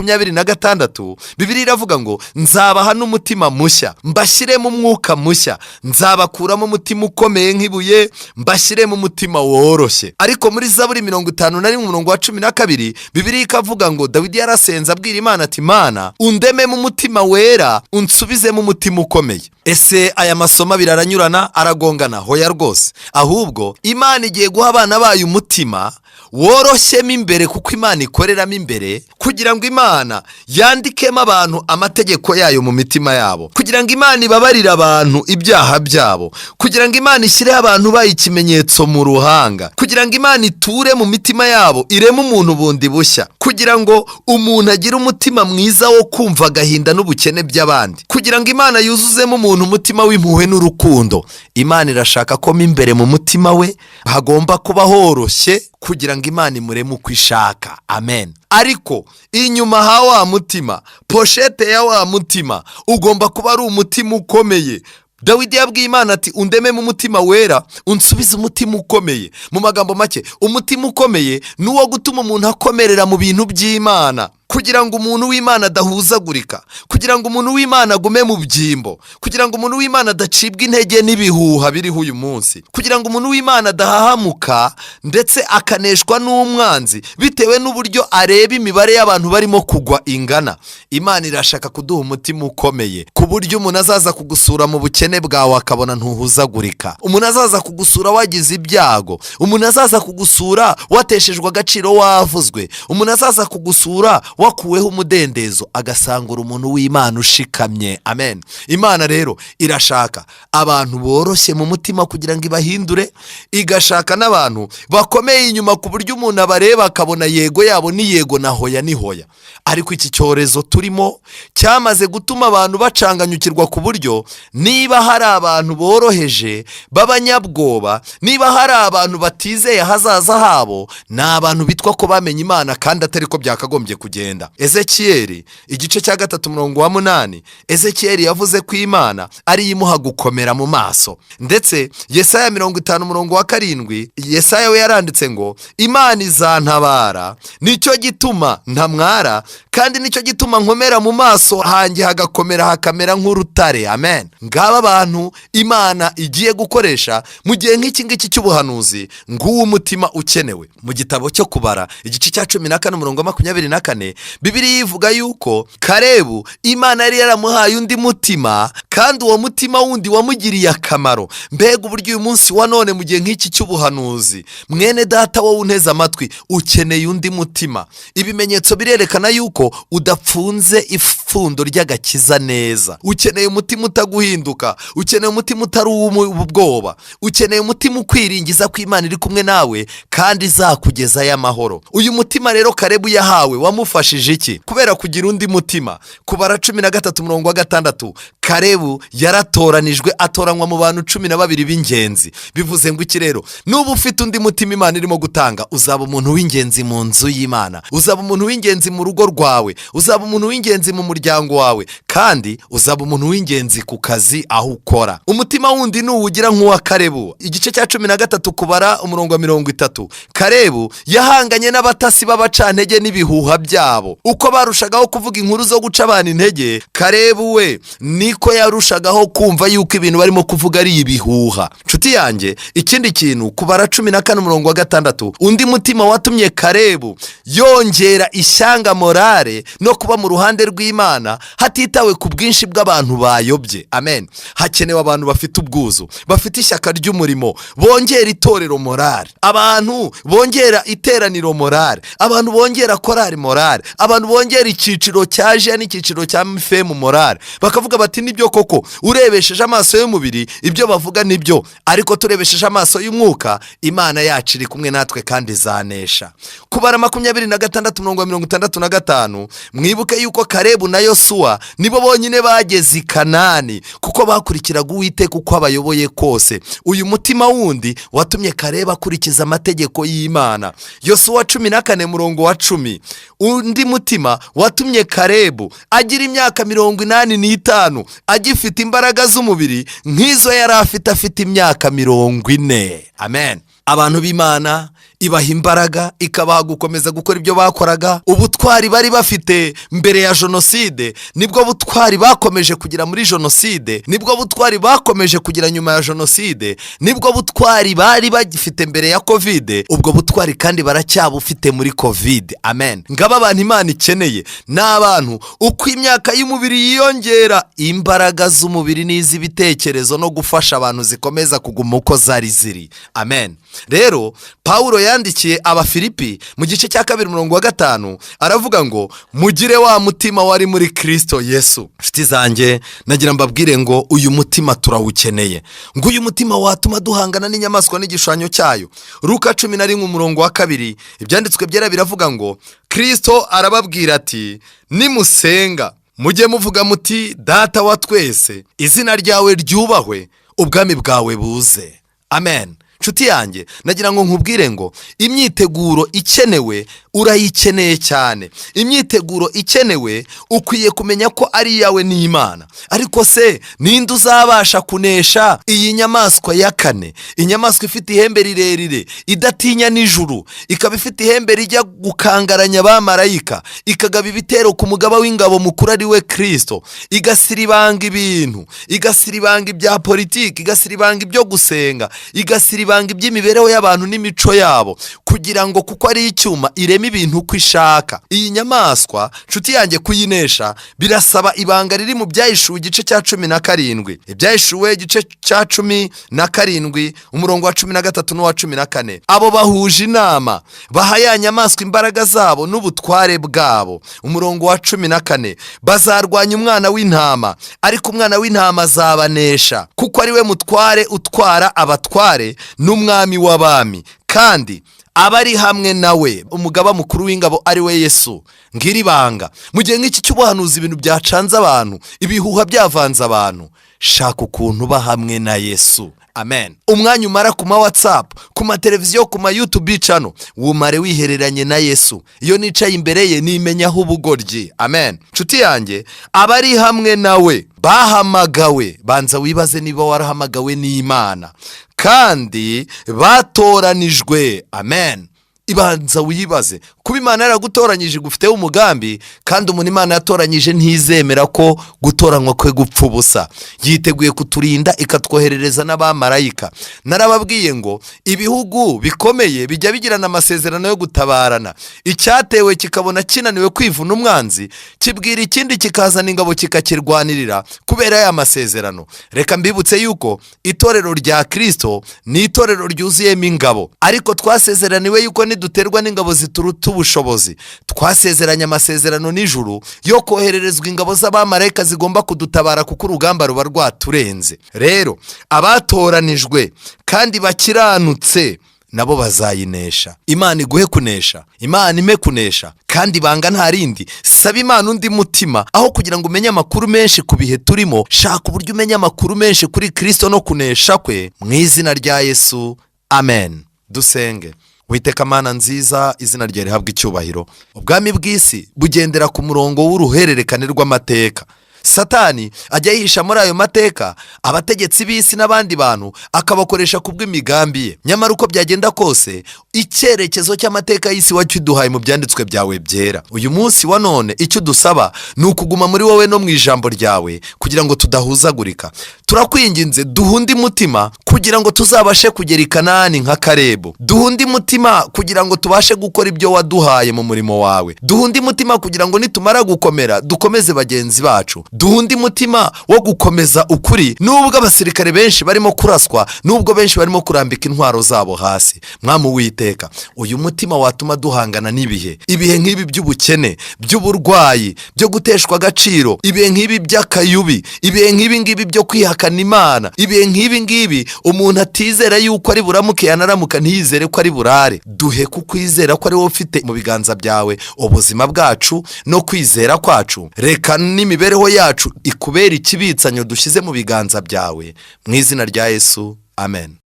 S1: 36:26, Bibiliya iravuga ngo: "Nzabaha n'umutima mushya, mbashyiremo umwuka mushya, nzabakuramo umutima ukomeye nk'ibuye, mbashyiremo umutima woroshye." Ariko muri Zaburi 51 umurongo wa 12, Bibiliya ikavuga ngo Dawidi yarasenze abwira Imana ati: "Mana, undememo umutima wera, unsubizemo umutima ukomeye." Ese aya masomo abiri aranyurana, aragongana? Hoya rwose. Ahubwo Imana igiye guha abana bayo umutima woroshyemo imbere, kuko Imana ikoreramo imbere, kugira ngo Imana yandikemo abantu amategeko yayo mu mitima yabo, kugira ngo Imana ibabarire abantu ibyaha byabo, kugira ngo Imana ishyireho abantu bayo ikimenyetso mu ruhanga, kugira ngo Imana iture mu mitima yabo, ireme umuntu bundi bushya, kugira ngo umuntu agire umutima mwiza wo kumva agahinda n'ubukene by'abandi, kugira ngo Imana yuzuzemo umuntu umutima w'impuhwe n'urukundo. Imana irashaka ko mo imbere mu mutima we hagomba kuba horoshye, kugira ngo Imana imureme uko ishaka. Amen. Ariko inyuma ha wa mutima, pochette ya wa mutima ugomba kuba ari umutima ukomeye. Dawidi yabwiye Imana ati: "Undememo umutima wera, unsubize umutima ukomeye." Mu magambo make, umutima ukomeye ni uwo gutuma umuntu akomerera mu bintu by'Imana, kugira ngo umuntu w'Imana adahuzagurika, kugira ngo umuntu w'Imana agume mu byimbo, kugira ngo umuntu w'Imana adacibwa intege n'ibihuha biriho uyu munsi, kugira ngo umuntu w'Imana adahahamuka ndetse akaneshwa n'umwanzi bitewe n'uburyo areba imibare y'abantu barimo kugwa ingana. Imana irashaka kuduha umutima ukomeye, ku buryo umuntu azaza kugusura mu bukene bwawe akabona ntuhuzagurika, umuntu azaza kugusura wagize ibyago, umuntu azaza kugusura wateshejwe agaciro, wavuzwe, umuntu azaza kugusura wakuweho umudendezo, agasangura umuntu w'Imana ushikamye. Amen. Imana rero irashaka abantu boroshye mu mutima kugira ngo ibahindure, igashaka n'abantu bakomeye inyuma, ku buryo umuntu abareba akabona yego yabo ni yego na hoya ni hoya. Ariko iki cyorezo turimo cyamaze gutuma abantu bacanganyukirwa, ku buryo niba hari abantu boroheje b'abanyabwoba, niba hari abantu batizeye ahazaza habo, ni abantu bitwa ko bamenye Imana kandi atari ko byakagombye kugenda. Ezekiyeli igice cya 3 umurongo wa 8, Ezekiyeli yavuze ko Imana ariyo imuha gukomera mu maso. Ndetse Yesaya 50 umurongo wa 7, Yesaya we yaranditse ngo: "Imana izantabara, nicyo gituma ntamwara, kandi nicyo gituma nkomera mu maso hanjye hagakomera hakamera nk'urutare." Amen. Ngaba abantu Imana igiye gukoresha mu gihe nk'iki ngiki cy'ubuhanuzi, nguwo umutima ukenewe. Mu gitabo cyo Kubara igice cya 14 umurongo wa 24. Bibiliya ivuga yuko Karebu Imana yari yaramuhaye undi mutima, kandi uwo mutima wundi wamugiriye akamaro. Mbega uburyo uyu munsi wa none, mu gihe nk'iki cy'ubuhanuzi, mwene data wowe unteze amatwi, ukeneye undi mutima. Ibimenyetso birerekana yuko udapfunze ipfundo ry'agakiza neza. Ukeneye umutima utaguhinduka, ukeneye umutima utari uw'ubwoba, ukeneye umutima ukwiringiza ko Imana iri kumwe nawe kandi izakugezayo amahoro. Uyu mutima rero Karebu yahawe wamufashije iki? Kubera kugira undi mutima, Kubara 13 umurongo wa 6, Karebu yaratoranijwe, atoranywa mu bantu 12 b'ingenzi. Bivuze ngo iki rero? Nuba ufite undi mutima Imana irimo gutanga, uzaba umuntu w'ingenzi mu nzu y'Imana, uzaba umuntu w'ingenzi mu rugo rwawe, uzaba umuntu w'ingenzi mu muryango wawe, kandi uzaba umuntu w'ingenzi ku kazi aho ukora. Umutima wundi nuwugira nk'uwa Karebu, igice cya 13 Kubara umurongo wa 30, Karebu yahanganye n'abatasi b'abacantege n'ibihuha byabo. Uko barushagaho kuvuga inkuru zo guca abantu intege, Karebu we niko yarushagaho kumva yuko ibintu barimo kuvuga ari ibihuha. Nshuti yanjye, ikindi kintu, Kubara 14 umurongo wa 6, undi mutima watumye Karebu yongera ishyanga morale no kuba mu ruhande rw'Imana hatitawe ku bwinshi bw'abantu bayobye. Amen. Hakenewe abantu bafite ubwuzu, bafite ishyaka ry'umurimo, bongera itorero morale, abantu bongera iteraniro morale, abantu bongera korari morale, abantu bongera icyiciro cya jiya n'icyiciro cya mifemu morale, bakavuga bati: "Nibyo koko, urebesheje amaso y'umubiri ibyo bavuga nibyo, ariko turebesheje amaso y'umwuka, Imana yacu iri kumwe natwe kandi izanesha." Kubara 26 umurongo wa 65, mwibuke yuko Karebu na Yosuwa nibo bonyine bageze i Kanani kuko bakurikiraga Uwiteka uko abayoboye kose. Uyu mutima wundi watumye Karebu akurikiza amategeko y'Imana. Yosuwa 14 murongo wa 10, undi mutima watumye Karebu agira imyaka 85 agifite imbaraga z'umubiri nk'izo yari afite imyaka 40. Amen. Abantu b'Imana ibaha imbaraga, ikabaha gukomeza gukora ibyo bakoraga. Ubutwari bari bafite mbere ya jenoside nibwo butwari bakomeje kugira muri jenoside, nibwo butwari bakomeje kugira nyuma ya jenoside, nibwo butwari bari bagifite mbere ya Covid, ubwo butwari kandi baracyabufite muri Covid. Amen. Ngaba abantu Imana ikeneye ni abantu uko imyaka y'umubiri yiyongera, imbaraga z'umubiri n'iz'ibitekerezo no gufasha abantu zikomeza kuguma uko zari ziri. Amen. Rero Pawulo yandikiye Abafilipi mu gice cya 2 umurongo wa 5, aravuga ngo: "Mugire wa mutima wari muri Kirisito Yesu." Inshuti zanjye, nagira mbabwire ngo uyu mutima turawukeneye, ngo uyu mutima watuma duhangana n'inyamaswa n'igishushanyo cyayo. Luka 11 umurongo wa 2, Ibyanditswe Byera biravuga ngo: "Kirisito arababwira ati: 'Nimusenga mujye muvuga muti: Data wa twese, izina ryawe ryubahwe, ubwami bwawe buze.'" Amen. Nshuti yanjye, nagira ngo nkubwire ngo imyiteguro ikenewe urayikeneye cyane. Imyiteguro ikenewe ukwiye kumenya ko ari iyawe n'Imana. Ariko se ninde uzabasha kunesha iyi nyamaswa ya kane, inyamaswa ifite ihembe rirerire, idatinya nijuru, ikaba ifite ihembe rijya gukangaranya abamarayika, ikagaba ibitero ku mugaba w'ingabo mukuru ari we Kirisito, igasiribanga ibintu, igasiribanga ibya politiki, igasiribanga ibyo gusenga, igasiribanga iby'imibereho y'abantu n'imico yabo, kugira ngo kuko ari icyuma ireme ibintu uko ishaka? Iyi nyamaswa, nshuti yanjye, kuyinesha birasaba ibanga riri mu Byahishuwe igice cya 17. Ibyahishuwe igice cya 17 umurongo wa 13 n'uwa 14: "Abo bahuje inama baha ya nyamaswa imbaraga zabo n'ubutware bwabo." Umurongo wa 14: "Bazarwanya Umwana w'Intama, ariko Umwana w'Intama azabanesha, kuko ari we mutware utwara abatware n'umwami w'abami, kandi abari hamwe nawe, umugaba mukuru w'ingabo ari we Yesu." Ngiri ibanga: mu gihe nk'iki cy'ubuhanuzi, ibintu byacanze abantu, ibihuha byavanze abantu, shaka ukuntu uba hamwe na Yesu. Amen. Umwanya umara ku ma WhatsApp, ku mateleviziyo, ku ma YouTube channel, wumare wihereranye na Yesu. Iyo nicaye imbere ye nimenyaho ubugoryi. Amen. Nshuti yanjye, abari hamwe nawe bahamagawe, banza wibaze niba warahamagawe n'Imana kandi batoranijwe. Amen. Ibanza wibaze. Kuba Imana yaragutoranyije igufiteho umugambi, kandi umuntu Imana yatoranyije ntizemera ko gutoranywa kwe gupfa ubusa. Yiteguye kuturinda, ikatwoherereza n'abamarayika. Narababwiye ngo ibihugu bikomeye bijya bigirana amasezerano yo gutabarana. Icyatewe kikabona kinaniwe kwivuna umwanzi, kibwira ikindi kikazana ingabo kikakirwanirira kubera ya masezerano. Reka mbibutse yuko itorero rya Kirisito ni itorero ryuzuyemo ingabo, ariko twasezeraniwe yuko niduterwa n'ingabo zituruta ubushobozi, twasezeranye amasezerano n'ijuru yo kohererezwa ingabo z'abamarayika zigomba kudutabara, kuko urugamba ruba rwaturenze. Rero abatoranijwe kandi bakiranutse nabo bazayinesha. Imana iguhe kunesha, Imana ime kunesha. Kandi ibanga nta rindi, saba Imana undi mutima. Aho kugira ngo umenye amakuru menshi ku bihe turimo, shaka uburyo umenya amakuru menshi kuri Kirisito no kunesha kwe. Mu izina rya Yesu, amen. Dusenge. Witeka Mana nziza, izina ryawe rihabwa icyubahiro. Ubwami bw'isi bugendera ku murongo w'uruhererekane rw'amateka. Satani ajya yihisha muri ayo mateka abategetsi b'isi n'abandi bantu, akabakoresha ku bw'imigambi ye. Nyamara uko byagenda kose, icyerekezo cy'amateka y'isi wakiduhaye mu byanditswe byawe byera. Uyu munsi wa none icyo udusaba ni ukuguma muri wowe no mu ijambo ryawe kugira ngo tudahuzagurika. Turakwinginze, duhe undi mutima kugira ngo tuzabashe kugera i Kanani nka Karebu. Duhe undi mutima kugira ngo tubashe gukora ibyo waduhaye mu murimo wawe. Duhe undi mutima kugira ngo nitumara gukomera dukomeze bagenzi bacu. Duhe undi mutima wo gukomeza ukuri, nubwo abasirikare benshi barimo kuraswa, nubwo benshi barimo kurambika intwaro zabo hasi. Mwami Uwiteka, uyu mutima watuma duhangana n'ibihe, ibihe nk'ibi by'ubukene, by'uburwayi, byo guteshwa agaciro, ibihe nk'ibi by'akayubi, ibihe nk'ibi ngibi byo kwihakana Imana, ibihe nk'ibi ngibi umuntu atizera yuko ari buramuke, yanaramuka ntiyizere ko ari burare. Duhe kukwizera ko ari wowe ufite mu biganza byawe ubuzima bwacu no kwizera kwacu. Reka n'imibereho yacu ikubera ikibitsanyo dushyize mu biganza byawe. Mu izina rya Yesu, amen.